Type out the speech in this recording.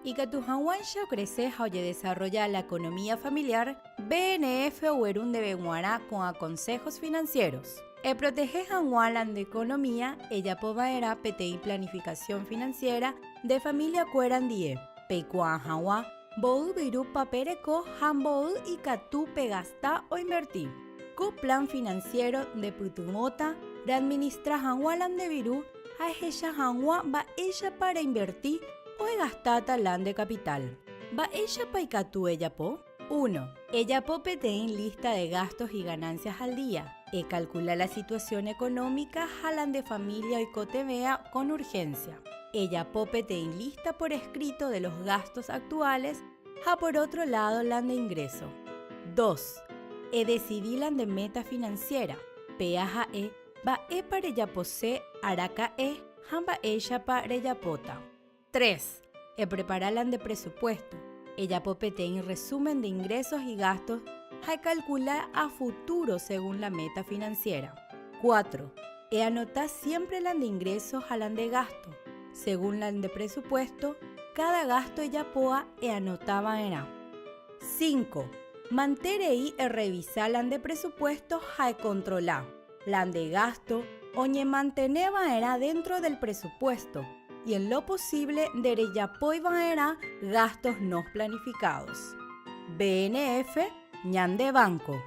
Ikatu hag̃uáicha okrese ha ojedesarrolla la economía familiar, BNF ogueru ndéve g̃uarã ko'ã consejos financieros. Eprotehe hag̃ua la nde economía ejapo va'erã peteĩ planificación financiera nde familia-kuéra ndie, peikuaa hag̃ua mboy virúpa pereko ha mboy ikatu pegasta o inverti. Ko plan financiero ndepytyvõta readministra hag̃ua la nde viru ha ehecha hag̃ua mba'éichapa reinverti o egastáta la nde capital. Mba'éichapa ikatu ejapo? 1. Ejapo peteĩ lista de gastos y ganancias al día. Ekalkula la situación económica ha la nde familia oikotevẽa con urgencia. Ejapo peteĩ lista por escrito de los gastos actuales ha por otro lado la nde ingreso. 2. Edecidi la nde meta financiera, péa ha'e mba'épa rejapose araka'e ha mba'éichapa rejapóta. 3. Eprepara la nde presupuesto. Ejapo peteĩ resumen de ingresos y gastos ha ekalkula a futuro según la meta financiera. 4. Eanota siempre la nde ingreso ha la nde gasto. Según la nde presupuesto, cada gasto ejapóa eanota va'erã. 5. Manterei errevisa la nde presupuesto ha ekontrola. La nde gasto oñemantene va'erã dentro del presupuesto y en lo posible nderejapói va'erã gastos no planificados. BNF, Ñande Banco.